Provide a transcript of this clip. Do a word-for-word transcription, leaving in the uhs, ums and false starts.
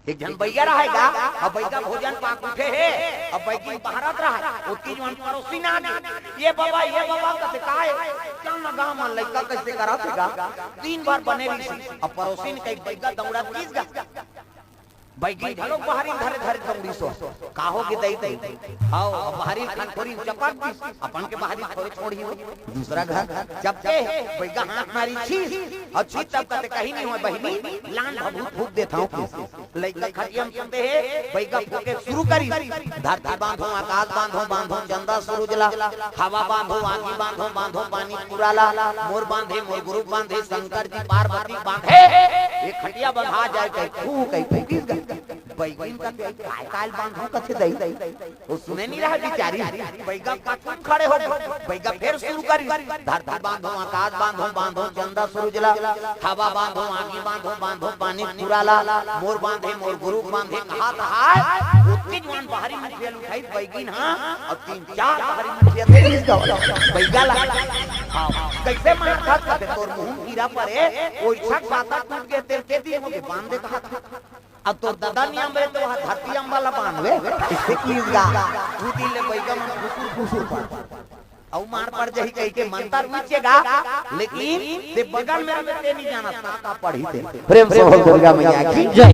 एक झन बइगा रहय गा, अब बइगा भोजन पाक उठे हे, अब बइगी बहारत रहय, ओतकी जुवान परोसिन आगे, "ये बबा, ये बबा," कथे, "काय?" "चल न गा, हमर लइका कइसे करत हे गा, दिन भर बने रहिस।" अब परोसिन कहि बइगा दउड़त गिस गा। बइगी घलो बहरी धरे धरे दउड़िस हो, "का होगे दई दई?" "हव, अब बहरी खान थोरी चपक दिस, अपन के बहरी थोरे छोड़ही हो।" दूसरा घर चपके, बइगा हाथ मारिस, "छी।" अउ "छी" तब कथे, "कहीं नहीं होय बहिनी, लान भभूत फूंक देथंव।" लइका खटिया म सुते हे, बइगा फूंके शुरू करिस, "धरती बांधो, आकाश बांधो, बांधो चंदा सुरुज ला, हवा बांधो, आगी बांधो, बांधो पानी पूरा ला, मोर बांधे, मोर गुरु बांधे, शंकर जी पार्वती बांधे, ये खटिया बंधा जाय," कहि फूंक, कहि फूंकिस गा। बइगिन कथे, "काय काल बांधो कथे दई?" ओ सुने नइ रहय बिचारी, बइगा पाछू खड़े हो गे। बइगा फेर शुरू करिस, "धरती बांधो, आकाश बांधो, बांधो चंदा सुरुज ला, हवा बांधो, आगी बांधो, बांधो पानी पूरा ला, मोर बांधे, मोर गुरु बांधे," कहत हे। ओतकी जुवान बहरी मुठिया ल उठाइस बइगिन ह, अउ तीन चार बहरी मुठिया दे दिस गा बइगा ला। "हव, कइसे मारथस?" कथे, "तोर मुहूं कीरा परे, ओइठक पाता टूट गे, तेला के दिन होगे बांध दे," कहत हे। अब तोर ददा नइ अम्बे त ओ ह धरती अम्बा ला बांधबे, अइसे किहिस गा। दू दिन ले बइगा मन फुसुर फुसुर पड़थे। अउ मार पड़ जाही कहिके मंतर उच्चे गा, लेकिन ते बगल में रहिबे ते नइ जानस का का पड़ही ते। प्रेम से बोल दुर्गा मैया की जय।